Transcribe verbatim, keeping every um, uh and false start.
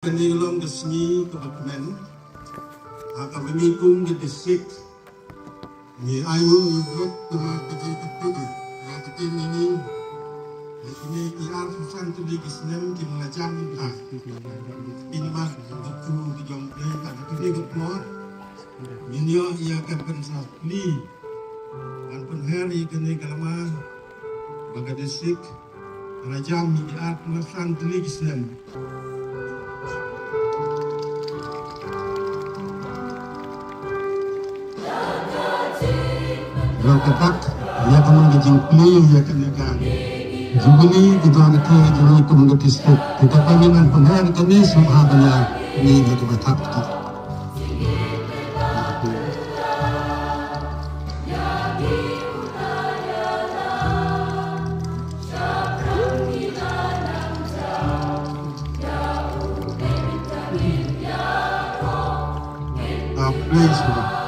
Kane ka long ka sngi kaba kmen ha kaba ngi kum ka district ngi ai nguh ïa U Blei namar ka jingkyrkhu ïa ka ktien ngi ïa kine ki arphew san tylli ki snem kiba la jan bha. Ki mat ka kyrkhu ka jong U Blei, ka kane ka por ngin ïoh ïa ka ban sa plie ban pynher ïa kane ka lama ba ka district ka la jam ïa ki arphew san tylli ki snem. Ruh ka dak ïa ka mon ka jingplie ïa kane ka Jubilee ka jong ka, ka jong ka kum ka district. Kita ba ngin pynher kane sngewbha ban ïa kane ka ba thap kita. God bless you.